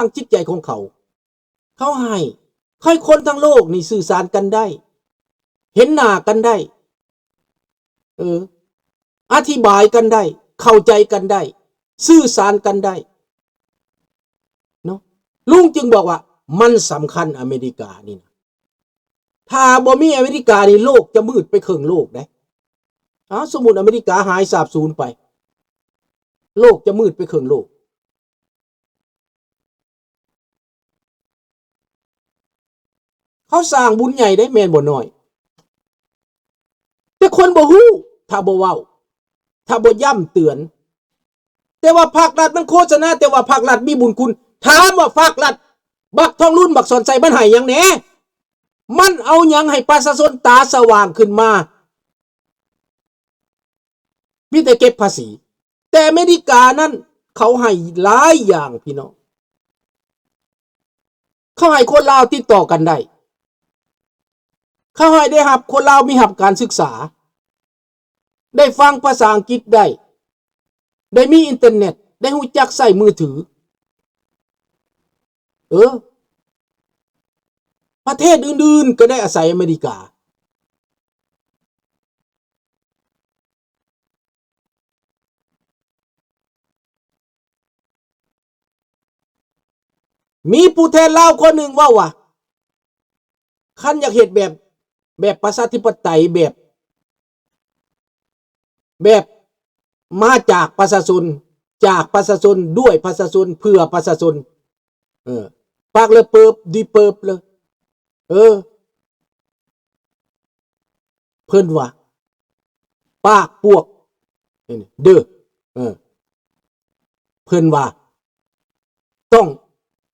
າງຈິດໃຈຂອງເຂົາ. ເຂົາໃຫ້ ໃຫ້ຄົນທັງໂລກນີ້ສື່ສານກັນໄດ້ ເຫັນໜ້າກັນໄດ້ ເອີ ອະທິບາຍກັນໄດ້ ເຂົ້າໃຈກັນໄດ້ ສື່ສານກັນໄດ້ເນາະ. ລຸງຈຶ່ງບອກວ່າມັນສຳຄັນອາເມລິການີ້ນະ. ຖ້າບໍ່ມີອາເມລິການີ້ ໂລກຈະມືດໄປເຄິ່ງໂລກເດ້. ເອົາ ສົມມຸດອາເມລິກາຫາຍສາບສູນໄປ ໂລກຈະມືດໄປເຄິ່ງໂລກ. ເຂົາສ້າງບຸນໃຫຍ່ເດ້ ແມ່ນບໍ່ນ້ອຍ? ແຕ່ຄົນບໍ່ຮູ້ ຖ້າບໍ່ເວົ້າ ຖ້າບໍ່ຢ້ຳເຕືອນ. ແຕ່ວ່າພາກລັດມັນໂຄສະນາ ແຕ່ວ່າພາກລັດມີບຸນຄຸນ. ຖາມວ່າພາກລັດ ບັກທອງລຸນ ບັກສອນໄຊ ມັນໃຫ້ຫຍັງແດ່? ມັນເອົາຫຍັງໃຫ້ປະຊາຊົນຕາສະຫວ່າງຂຶ້ນມາ? ມີແຕ່ເກັບພາສີ. ແຕ່ອາເມລິການັ້ນ ເຂົາໃຫ້ຫຼາຍຢ່າງ ພີ່ນ້ອງ. ເຂົາໃຫ້ຄົນລາວຕິດຕໍ່ກັນໄດ້. ເຂົາໃຫ້ໄດ້ຮັບ ຄົນລາວມີຮັບການສຶກສາ ໄດ້ຟັງພາສາອັງກິດໄດ້ ໄດ້ມີອິນເຕີເນັດ ໄດ້ຮູ້ຈັກໃຊ້ມືຖື. ເອີ ປະເທດອື່ນໆກໍໄດ້ອາໄສອາເມລິກາ. ມີຜູ້ແທນລາວຄົນໜຶ່ງເວົ້າວ່າ ຄັນຢາກເຮັດແບບ ແບບປະຊາທິປະໄຕ ແບບ ແບບມາຈາກປະຊາຊົນ ຈາກປະຊາຊົນ ດ້ວຍປະຊາຊົນ ເພື່ອປະຊາຊົນ ເອີ ປາກເລີເປີບ ດີເປີບເລີ ເອີ ເພິ່ນວ່າ ປາກປວກ ເດີ ເອີ ເພິ່ນວ່າ ຕ້ອງ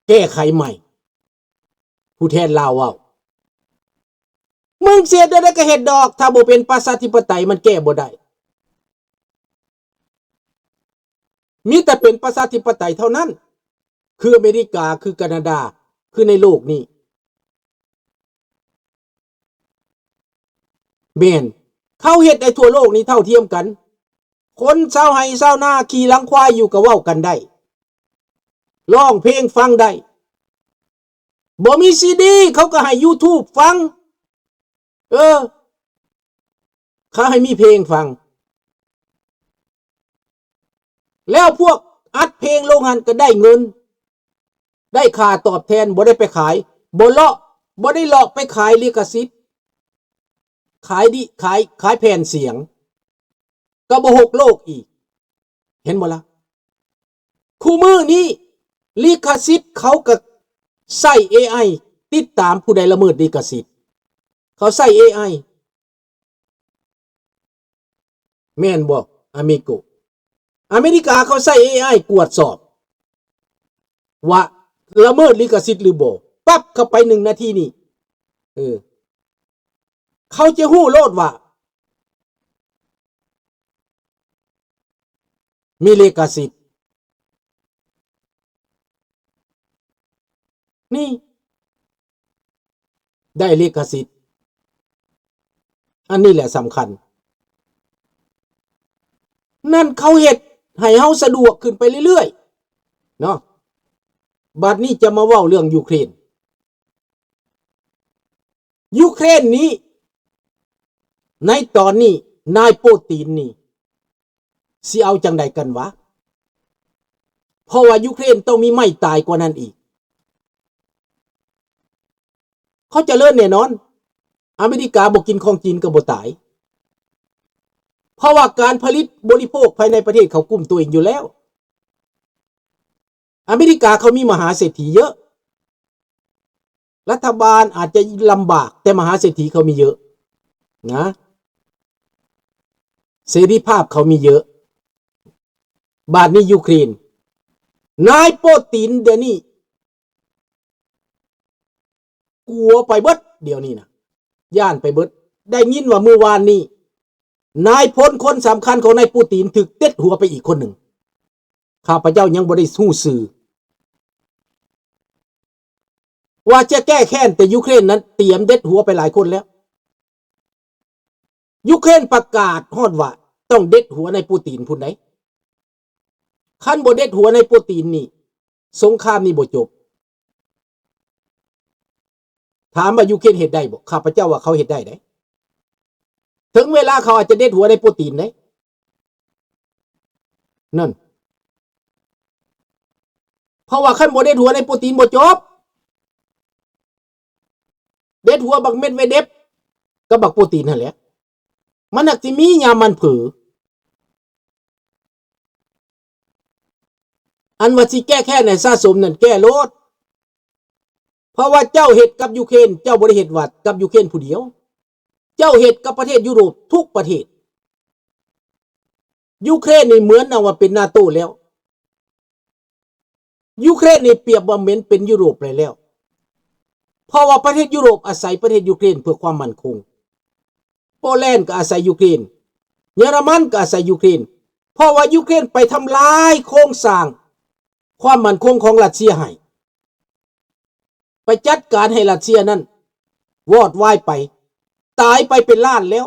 ແກ້ໄຂໃໝ່. ຜູ້ແທນລາວເວົ້າ ມຶງຊິເຮັດແນວໃດກໍເຮັດດອກ ຖ້າບໍ່ເປັນປະຊາທິປະໄຕມັນແກ້ບໍ່ໄດ້. ມີແຕ່ເປັນປະຊາທິປະໄຕເທົ່ານັ້ນ ຄືອາເມລິກາ ຄືການາດາ ຄືໃນໂລກນີ້. ແມ່ນ ເຂົາເຮັດໃຫ້ທົ່ວໂລກນີ້ເທົ່າທຽມກັນ. ຄົນຊາວໄຮ່ຊາວນາຂີ່ຫຼັງຄວາຍຢູ່ກໍເວົ້າກັນໄດ້ ຮ້ອງເພງຟັງໄດ້. ບໍ່ມີຊີດີ ເຂົາກໍໃຫ້ຢູທູບຟັງ. ເອີ ເຂົາໃຫ້ມີເພງຟັງ. ແລ້ວພວກອັດເພງລົງຫັ້ນກໍໄດ້ເງິນ ໄດ້ຄ່າຕອບແທນ ບໍ່ໄດ້ໄປຂາຍ ບໍ່ເລາະ ບໍ່ໄດ້ເລາະໄປຂາຍລິຂະສິດ ຂາຍດິ ຂາຍ ຂາຍແຜ່ນສຽງ ກໍບໍ່ຫົກໂລກອີກ. ເຫັນບໍ່ລະ? ຄູ່ມື້ນີ້ລິຂະສິດເຂົາກໍໃຊ້ເອໄອຕິດຕາມຜູ້ໃດລະເມີດລິຂະສິດ ເຂົາໃຊ້ເອໄອ. ແມ່ນບໍ່ ອາເມໂກ? ອາເມລິກາເຂົາໃຊ້ເອໄອກວດສອບວ່າລະເມີດລິຂະສິດຫຼືບໍ່ ປັບເຂົ້າໄປໜຶ່ງນາທີນີ້ ເອີ ເຂົາຈະຮູ້ໂລດວ່າມີລິຂະສິດ. ນີ້ ໄດ້ລິຂະສິດ ອັນນີ້ແຫຼະສຳຄັນ. ນັ້ນເຂົາເຮັດໃຫ້ເຮົາສະດວກຂຶ້ນໄປເລື້ອຍໆເນາະ. ບັດນີ້ຈະມາເວົ້າເລື່ອງຢູເຄຣນ. ຢູເຄຣນນີ້ ໃນຕອນນີ້ນາຍໂປຕີນນີ້ ຊິເອົາຈັ່ງໃດກັນວະ? ເພາະວ່າຢູເຄຣນຕ້ອງມີໄມ້ຕາຍກວ່ານັ້ນອີກ. ເຂົາຈະເລີນແນ່ນອນ. ອາເມລິກາບໍ່ກິນຂອງຈີນກໍບໍ່ຕາຍ. ເພາະວ່າການຜະລິດບໍລິໂພກພາຍໃນປະເທດເຂົາກຸ້ມຕົວເອງຢູ່ແລ້ວ. ອາເມລິກາເຂົາມີມະຫາເສດຖີເຍອະ. ລັດຖະບານອາດຈະລຳບາກ ແຕ່ມະຫາເສດຖີເຂົາມີເຍອະນະ ເສລີພາບເຂົາມີເຍອະ. ບາດນີ້ຢູເຄຣນ ນາຍໂປຕີນດຽວນີ້ກົວໄປເບິດ ດຽວນີ້ນະ ຢ້ານໄປເບິດ. ໄດ້ຍິນວ່າມື້ວານນີ້ ນາຍພົນຄົນສຳຄັນຂອງນາຍປູຕີນຖືກເດັດຫົວໄປອີກຄົນໜຶ່ງ. ຂ້າພະເຈົ້າຍັງບໍ່ໄດ້ຮູ້ຊື່ ວ່າຈະແກ້ແຄ້ນ ແຕ່ຢູເຄຣນນັ້ນຕຽມເດັດຫົວໄປຫຼາຍຄົນແລ້ວ. ຢູເຄຣນປະກາດຮອດວ່າຕ້ອງເດັດຫົວນາຍປູຕີນພຸ້ນໃດ໋. ຄັນບໍ່ເດັດຫົວນາຍປູຕີນນີ້ ສົງຄາມນີ້ບໍ່ຈົບ. ຖາມວ່າຢູເຄຣນເຮັດໄດ້ບໍ່? ຂ້າພະເຈົ້າວ່າເຂົາເຮັດໄດ້ເດ້. ເຖິງເວລາເຂົາອາດຈະເດັດຫົວໄດ້ໂປຕີນເດ້. ນັ້ນ. ເພາະວ່າຄັນບໍ່ເດັດຫົວໄດ້ໂປຕີນບໍ່ຈົບ. ເດັດຫົວບັກເມັດເວເດັບກັບບັກໂປຕີນຫັ້ນແຫຼະ. ມັນຫາກຊິມີຍາມມັນເຜີ. ອັນວ່າຊິແກ້ແຄ້ນໃຫ້ສະສົມນັ້ນແກ້ໂລດ. ເພາະວ່າເຈົ້າເຮັດກັບຢູເຄຣນ, ເຈົ້າບໍ່ໄດ້ເຮັດວ່າກັບຢູເຄຣນຜູ້ດຽວ. ເຈົ້າເຮັດກັບປະເທດຢູໂຣບທຸກປະເທດ. ຢູເຄຣນນີ້ເໝືອນນຳວ່າເປັນນາໂຕແລ້ວ. ຢູເຄຣນນີ້ປຽບວ່າເໝືອນເປັນຢູໂຣບໄປແລ້ວ. ເພາະວ່າປະເທດຢູໂຣບອາໄສປະເທດຢູເຄຣນເພື່ອຄວາມໝັ້ນຄົງ. ໂປແລນກໍອາໄສຢູເຄຣນ. ເຢຍລະມັນກໍອາໄສຢູເຄຣນ. ເພາະວ່າຢູເຄຣນໄປທຳລາຍໂຄງສ້າງຄວາມໝັ້ນຄົງຂອງຣັດເຊຍໃຫ້. ໄປຈັດການໃຫ້ຣັດເຊຍນັ້ນວອດວາຍໄປ, ຕາຍໄປເປັນລ້ານແລ້ວ.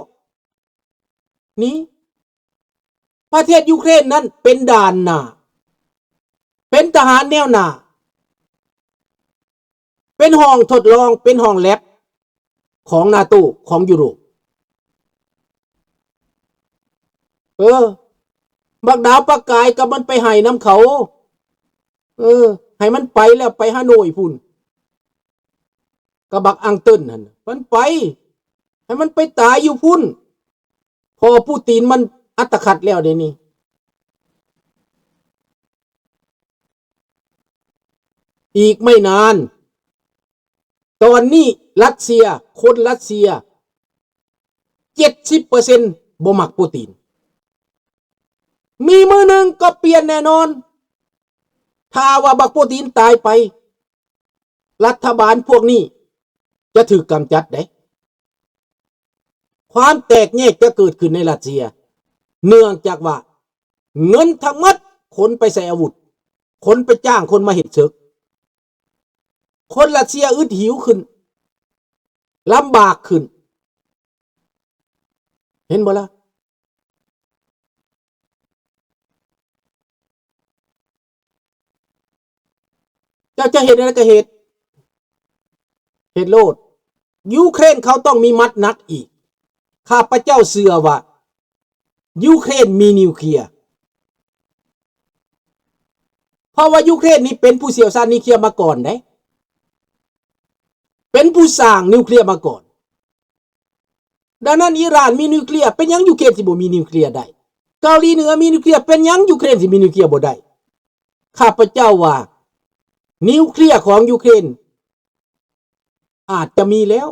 ນີ້ ປະເທດຢູເຄຣນນັ້ນເປັນດ່ານໜ້າ, ເປັນທະຫານແນວໜ້າ, ເປັນຫ້ອງທົດລອງ, ເປັນຫ້ອງແລັບຂອງນາໂຕ, ຂອງຢູໂຣບ. ເອີ ບັກດາວປະກາຍກໍມັນໄປໄຫ້ນຳເຂົາ. ເອີ ໃຫ້ມັນໄປແລ້ວໄປຮາໂນ້ຍພຸ້ນ ກັບບັກອັງເຕີນຫັ້ນ ມັນໄປ ໃຫ້ມັນໄປຕາຍຢູ່ພຸ້ນ. ເພາະວ່າປູຕີນມັນອັດຕະຂັດແລ້ວເດນີ້. ອີກໄມ່ນານ ຕອນນີ້ຣັດເຊຍ, ຄົນຣັດເຊຍເຈັດສິບເປີເຊັນບໍ່ມັກປູຕີນ. ມີມື້ໜຶ່ງກໍປ່ຽນແນ່ນອນ. ຖ້າວ່າບັກປູຕີນຕາຍໄປ, ລັດຖະບານພວກນີ້ຈະຖືກກຳຈັດເດ້. ຄວາມແຕກແຍກຈະເກີດຂຶ້ນໃນຣັດເຊຍ ເນື່ອງຈາກວ່າເງິນທັງໝົດຂົນໄປໃສ່ອາວຸດ, ຂົນໄປຈ້າງຄົນມາເຮັດເສິກ. ຄົນຣັດເຊຍອຶດຫິວຂຶ້ນ, ລຳບາກຂຶ້ນ. ເຫັນບໍ່ລະ? ເຈົ້າຈະເຮັດແນວໃດກໍເຮັດ, ເຮັດໂລດ. ຢູເຄຣນເຂົາຕ້ອງມີໝັດໜັກອີກ. ຂ້າພະເຈົ້າເຊື່ອວ່າຢູເຄຣນມີນິວເຄລຍ. ເພາະວ່າຢູເຄຣນນີ້ເປັນຜູ້ຊ່ຽວຊານນິວເຄລຍມາກ່ອນເດ້, ເປັນຜູ້ສ້າງນິວເຄລຍມາກ່ອນ. ດັ່ງນັ້ນ ອີຣານມີນິວເຄລຍ, ເປັນຫຍັງຢູເຄຣນຊິບໍ່ມີນິວເຄລຍໄດ້? ເກົາຫຼີເໜືອມີນິວເຄລຍ, ເປັນຫຍັງຢູເຄຣນຊິມີນິວເຄລຍບໍ່ໄດ້? ຂ້າພະເຈົ້າວ່າ ນິວເຄລຍຂອງຢູເຄຣນອາດຈະມີແລ້ວ.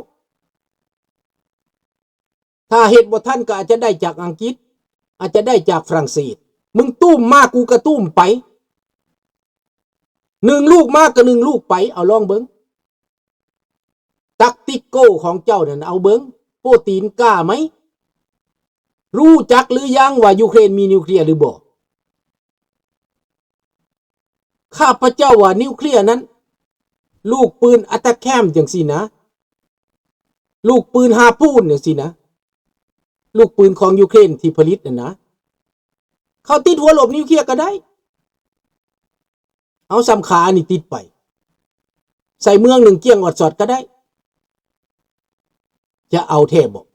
ຖ້າເຮັດບໍ່ທັນກໍອາດຈະໄດ້ຈາກອັງກິດ, ອາດຈະໄດ້ຈາກຝຣັ່ງເສດ. ມຶງຕຸ້ມມາ ກູກໍຕຸ້ມໄປ. ໜຶ່ງລູກມາກໍໜຶ່ງລູກໄປ. ເອົາລອງເບິ່ງ. ຕັກຕິກໂກຂອງເຈົ້ານັ້ນ ເອົາເບິ່ງ, ໂປຕີນກ້າໄໝ? ຮູ້ຈັກຫຼືຍັງວ່າຢູເຄຣນມີນິວເຄລຍຫຼືບໍ່? ຂ້າພະເຈົ້າວ່ານິວເຄລຍນັ້ນ ລູກປືນອາຕາແຄມຈັ່ງຊີ້ນະ, ລູກປືນຮາປູນຈັ່ງຊີ້ນະ, ລູກປືນຂອງຢູເຄຣນທີ່ຜະລິດນັ້ນນະ, ເຂົາຕິດຫົວໂລບນິວເຄລຍກໍໄດ້. ເອົາສ່ຳຂາອັນນີ້ຕິດໄປ ໃສ່ເມືອງໜຶ່ງກ້ຽງອອດສອດກໍໄດ້. ຈະເອົາແທ້ບໍ່?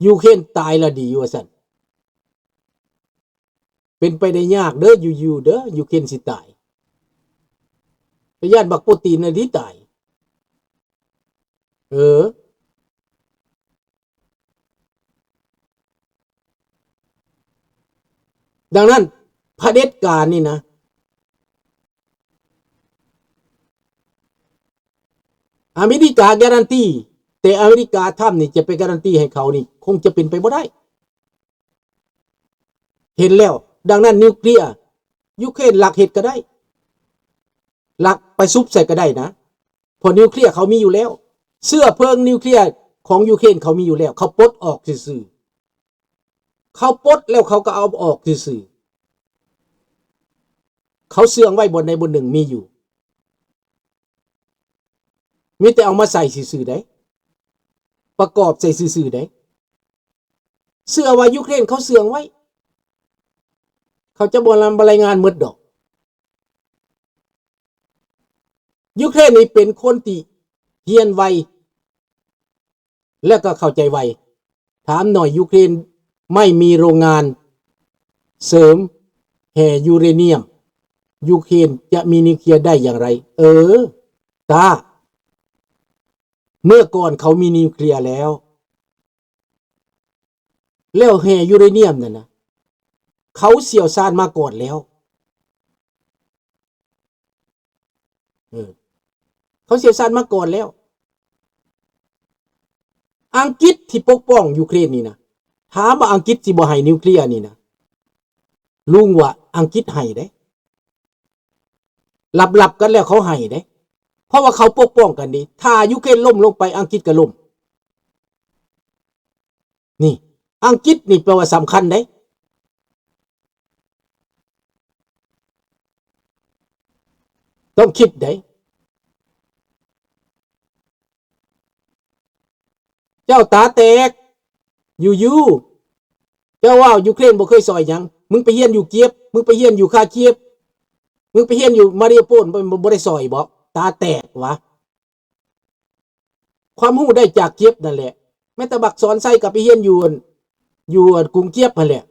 ຢູເຄຣນຕາຍລະດີວ່າຊັ້ນ. ເປັນໄປໄດ້ຍາກເດີ ຢູ່ໆເດີ ຢູເຄຣນຊິຕາຍ. ໄປຢ້ານບັກໂປຕີນນະດີຕາຍ. ເອີ. ດັ່ງນັ້ນ ຜະເດັດການນີ້ນະ ອາເມລິກາກາຣັນຕີ, ແຕ່ອາເມລິກາ ທຣຳ ນີ້ຈະໄປກາຣັນຕີໃຫ້ເຂົານີ້ ຄົງຈະເປັນໄປບໍ່ໄດ້. ເຫັນແລ້ວ. ດັ່ງນັ້ນ ນິວເຄລຍ ຢູເຄຣນລັກເຮັດກໍໄດ້, ລັກໄປຊຸບໃສ່ກໍໄດ້ນະ. ເພາະນິວເຄລຍເຂົາມີຢູ່ແລ້ວ, ເຊື້ອເພີງນິວເຄລຍຂອງຢູເຄຣນເຂົາມີຢູ່ແລ້ວ, ເຂົາປົດອອກຊື່ໆ. ເຂົາປົດແລ້ວເຂົາກໍເອົາອອກຊື່ໆ. ເຂົາເຊື່ອງໄວ້ບ່ອນໃດບ່ອນໜຶ່ງມີຢູ່, ມີແຕ່ເອົາມາໃສ່ຊື່ໆໃດ, ປະກອບໃສ່ຊື່ໆໃດ. ເຊື່ອວ່າຢູເຄຣນເຂົາເຊື່ອງໄວ້, ເຂົາຈະບໍ່ລາຍງານໝົດດອກ. ຢູເຄຣນນີ້ເປັນຄົນທີ່ຮຽນໄວ ແລະກໍເຂົ້າໃຈໄວ. ຖາມໜ່ອຍ, ຢູເຄຣນໄມ່ມີໂຮງງານເສີມແຮ່ຢູເຣນຽມ, ຢູເຄຣນຈະມີນິວເຄລຍໄດ້ຢ່າງໃດ? ເອີ, ຕາ, ເມື່ອກ່ອນເຂົາມີນິວເຄລຍແລ້ວ, ແລ້ວແຮ່ຢູເຣນຽມນັ້ນນະ, ເຂົາຊ່ຽວຊານມາກ່ອນແລ້ວ. ເອີ, ເຂົາຊ່ຽວຊານມາກ່ອນແລ້ວ. ອັງກິດທີ່ປົກປ້ອງຢູເຄຣນນີ້ນະ, ຖາມວ່າອັງກິດຊິບໍ່ໃຫ້ນິວເຄລຍນີ້ນະ, ລຸງວ່າອັງກິດໃຫ້ເດ້. ລັບໆກັນແລ້ວເຂົາໃຫ້ເດ້. ເພາະວ່າເຂົາປົກປ້ອງກັນດີ. ຖ້າຢູເຄຣນລົ້ມລົງໄປ, ອັງກິດກໍລົ້ມ. ນີ້, ອັງກິດນີ້ແປວ່າສຳຄັນເດ້. ຕ້ອງຄິດເດ້. ເຈົ້າຕາແຕກຢູ່ໆ. ເຈົ້າເວົ້າຢູເຄຣນບໍ່ເຄີຍຊ່ອຍຫຍັງ. ມຶງໄປຮຽນຢູ່ກຽບ, ມຶງໄປຮຽນຢູ່ຄາຄຽບ, ມຶງໄປຮຽນຢູ່ມາຣິໂອໂປນ, ບໍ່, ບໍ່ໄດ້ຊ່ອຍບໍ? ຕາແຕກຫວາ. ຄວາມຮູ້ໄດ້ຈາກກຽບນັ້ນແຫຼະ. ແມ້ແຕ່ບັກສອນໄຊກໍໄປຮຽນຢູ່ ຢູ່ກຸງກຽບຫັ້ນແຫຼະ.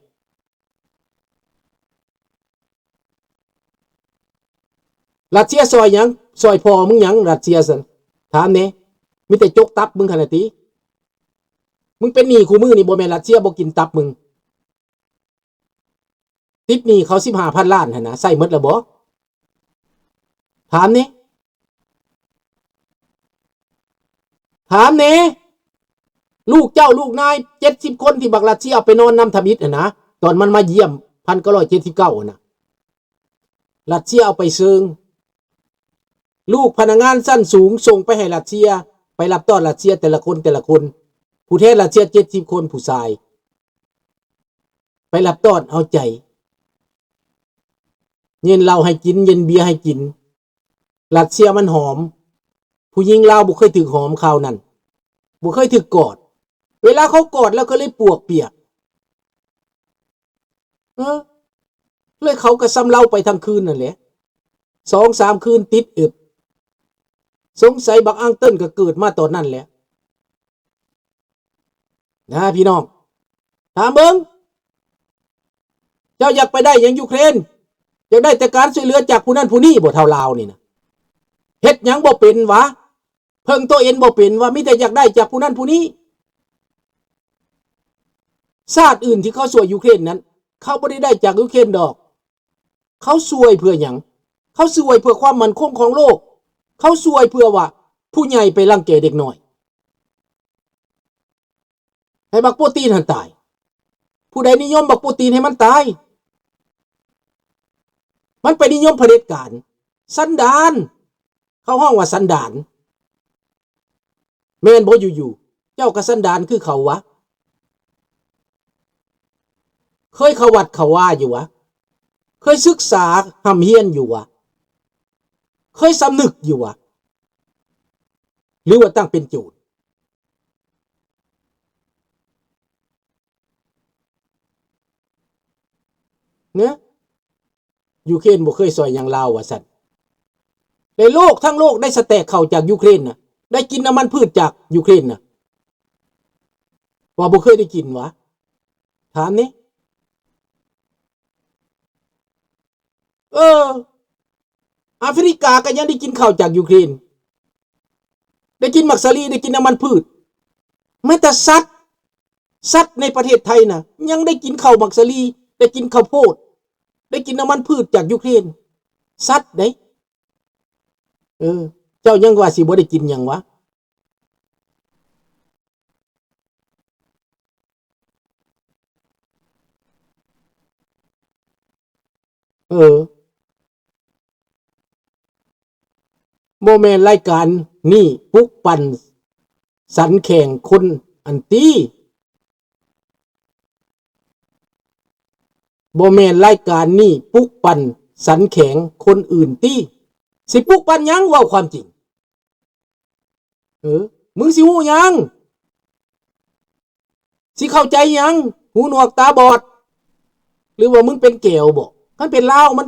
ຣັດເຊຍຊ່ອຍຫຍັງ? ຊ່ອຍພໍ່ມຶງຫຍັງ ຣັດເຊຍຊັ້ນ? ຖາມແດ່. ມີແຕ່ຈົກຕັບມຶງຫັ້ນນະຕິ. ມຶງເປັນໜີ້ຄູ່ມື້ນີ້ ບໍ່ແມ່ນຣັດເຊຍບໍ່ກິນຕັບມຶງ. ຕິດໜີ້ເຂົາສິບຫ້າພັນລ້ານຫັ້ນນະ, ໃຊ້ໝົດແລ້ວບໍ່? ຖາມແດ່. ຖາມແດ່. ລູກເຈົ້າລູກນາຍເຈັດສິບຄົນທີ່ບັກຣັດເຊຍເອົາໄປນອນນຳທຳອິດຫັ້ນນະ, ຕອນມັນມາຢ້ຽມພັນເກົ້າຮ້ອຍເຈັດສິບເກົ້າຫັ້ນນະ, ຣັດເຊຍເອົາໄປເຊີງ. ລູກພະນັກງານຊັ້ນສູງສົ່ງໄປໃຫ້ຣັດເຊຍ, ໄປຮັບຕ້ອນຣັດເຊຍແຕ່ລະຄົນ, ແຕ່ລະຄົນ. ຜູ້ແທນຣັດເຊຍເຈັດສິບຄົນ, ຜູ້ຊາຍ. ໄປຮັບຕ້ອນເອົາໃຈ, ເຢັນເຫຼົ້າໃຫ້ກິນ, ເຢັນເບຍໃຫ້ກິນ. ຣັດເຊຍມັນຫອມ, ຜູ້ຍິງລາວບໍ່ເຄີຍຖືກຫອມຄາວນັ້ນ, ບໍ່ເຄີຍຖືກກອດ. ເວລາເຂົາກອດແລ້ວກໍເລີຍປວກປຽກ. ເອີ, ເລີຍເຂົາກໍຊຳເລົາໄປທັງຄືນນັ້ນແຫຼະ, ສອງສາມຄືນຕິດອຶບ. ສົງໄສບັກອັງເຕີນກໍເກີດມາຕອນນັ້ນແຫຼະ. ນະພີ່ນ້ອງ, ຖາມເບິ່ງ, ເຈົ້າຢາກໄປໄດ້ຫຍັງຢູເຄຣນ? ຢາກໄດ້ແຕ່ການຊ່ວຍເຫຼືອຈາກຜູ້ນັ້ນຜູ້ນີ້ບໍ? ເຖົ້າລາວນີ້ນະ ເຮັດຫຍັງບໍ່ເປັນຫວາ? ເພິ່ງໂຕເອງບໍ່ເປັນຫວາ? ມີແຕ່ຢາກໄດ້ຈາກຜູ້ນັ້ນຜູ້ນີ້. ຊາດອື່ນທີ່ເຂົາຊ່ວຍຢູເຄຣນນັ້ນ ເຂົາບໍ່ໄດ້ໄດ້ຈາກຢູເຄຣນດອກ. ເຂົາຊ່ວຍເພື່ອຫຍັງ? ເຂົາຊ່ວຍເພື່ອຄວາມໝັ້ນຄົງຂອງໂລກ. ເຂົາຊ່ວຍເພື່ອວ່າຜູ້ໃຫຍ່ໄປລັງແກເດັກນ້ອຍ. ໃຫ້ບັກປູຕິນຫັ້ນຕາຍ. ຜູ້ໃດນິຍົມບັກປູຕິນໃຫ້ມັນຕາຍ. ມັນໄປນິຍົມຜະເດັດການ. ສັນດານ. ເຂົາຮ້ອງວ່າສັນດານ. ແມ່ນບໍ່ຢູ່ໆ? ເຈົ້າກໍສັນດານຄືເຂົາຫວາ? ເຄີຍເຂົ້າວັດເຂົ້າວາຢູ່ຫວາ? ເຄີຍສຶກສາຮ່ຳຮຽນຢູ່ຫວາ? ເຄີຍສຳນຶກຢູ່ຫວາ? ຫຼືວ່າຕັ້ງເປັນໂຈນ? ເນາະ, ຢູເຄຣນບໍ່ເຄີຍຊ່ອຍຫຍັງລາວວ່າຊັ້ນ. ແລະໂລກທັງໂລກໄດ້ສະແຕັກເຂົ້າຈາກຢູເຄຣນນະ, ໄດ້ກິນນ້ຳມັນພືດຈາກຢູເຄຣນນະ. ວ່າບໍ່ເຄີຍໄດ້ກິນຫວາ? ຖາມແດ່. ເອີ, ອາຟຣິກາກໍຍັງໄດ້ກິນເຂົ້າຈາກຢູເຄຣນ, ໄດ້ກິນໝາກສາລີ, ໄດ້ກິນນ້ຳມັນພືດ. ແມ້ແຕ່ສັດ, ສັດໃນປະເທດໄທນະ ຍັງໄດ້ກິນເຂົ້າໝາກສາລີ, ໄດ້ກິນເຂົ້າໂພດ, ໄດ້ກິນນ້ຳມັນພືດຈາກຢູເຄຣນ. ສັດເດ້. ເອີ, ເຈົ້າຍັງວ່າຊິບໍ່ໄດ້ກິນຫຍັງຫວາ? ເອີ, ບໍ່ແມ່ນລາຍການນີ້ປຸກປັ່ນສັນແຂງຄົນອັນຕິ? ບໍ່ແມ່ນລາຍການນີ້ປຸກປັ່ນສັນແຂງຄົນອື່ນຕິ? ຊິປຸກປັ່ນຫຍັງ? ເວົ້າຄວາມຈິງ. ເອີ, ມຶງຊິຮູ້ຫຍັງ? ຊິເຂົ້າໃຈຫຍັງ? ຫູໜວກຕາບອດ? ຫຼືວ່າມຶງເປັນແກວບໍ? ຄັນເປັນລາວມັນ